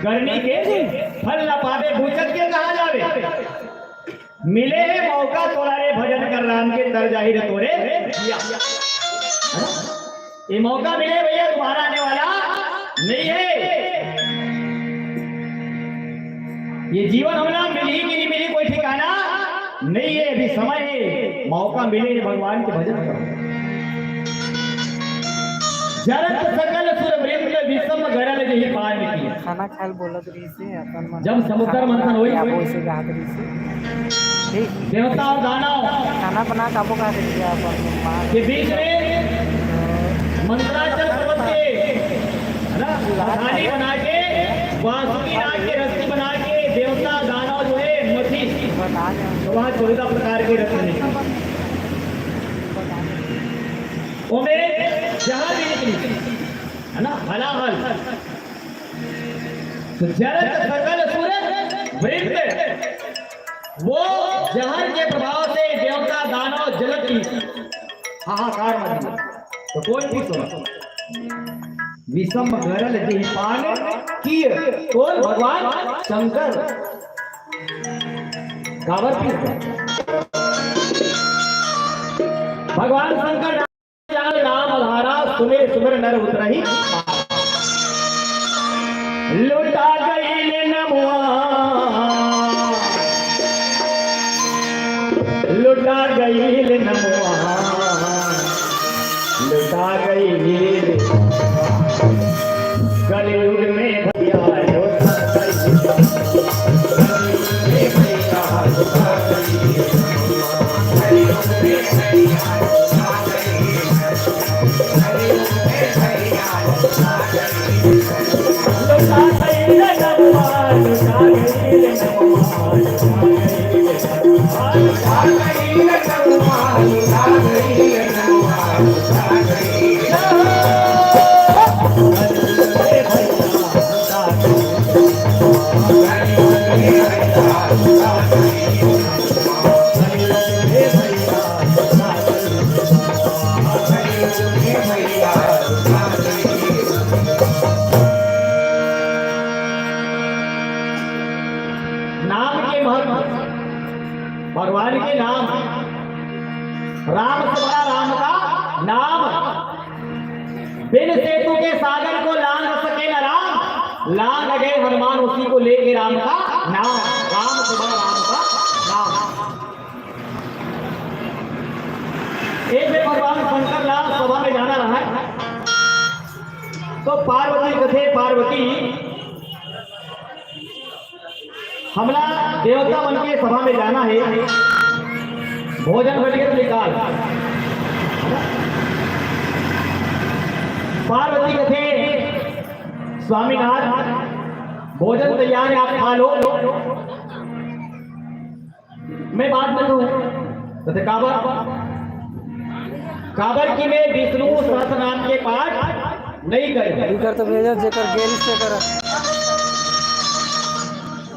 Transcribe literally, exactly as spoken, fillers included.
करनी के फल न पावे बूझत के कहाँ जावे। मिले हे मौका तोला रे भजन कर राम के, तर जाही रे तोरे जिया। ये मौका मिले भैया, दोबारा आने वाला नहीं है। ये जीवन हमला मिलही कि नहीं मिलही, कोई ठिकाना नहीं है। अभी समय है, मौका मिले हे भगवान के भजन करो। जरत सकल सुर वृंद विषम गरल जहि पान की। खाना खाए ल बोलत रहिस हे अपन मन। जब समुद्र मंथन होई, क्या होई? बोल से गात रहिस हे। ठीक। देवता और दानव खाना बना काबो का दे दिया अपन मन। के बीच में मंदराचल पर्वत के, है ना, राजधानी बना के, वासुकी नाग के रस्सी बना के देवता दानव जो है मथी, बता दे। तो वहाँ चौदह प्रकार के रत्न निकले। ओमे जहाँ भी निकली, है ना, हलाहल। तो जरत सकल सुर वृंद, वो जहर के प्रभाव से देवता दानव जलत की हाहाकार मच गया। तो कौन थी सुना? विषम गरल देह पान किए, कौन? भगवान शंकर। काबर की? भगवान शंकर जान नाम आधारा, सुमिर सुमिर नर उतरही। लुटा गईल नमवा, लुटा गईल नमवा, लुटा गईल। कलयुग में भैया लुटा गईल। नाम के महत्व, भगवान के नाम, राम से बड़ा राम का नाम। बिन सेतु के सागर को लांघ सके न राम, लांघ गए हनुमान उसी को लेके राम का नाम, राम से बड़ा राम का नाम। एक दिन भगवान शंकर ला सभा में जाना रहा है, तो पार्वती कथे, पार्वती, हमला देवता मन के सभा में जाना है, भोजन बन के निकाल। पार्वती कथे, स्वामीनाथ, भोजन तैयार है, आप खा लो। मैं बाद में कहूँ। तो काबर, काबर कि मैं विष्णु सहस्रनाम के पाठ नहीं करे। नहीं कर तो भेजा, जेकर गेल से कर।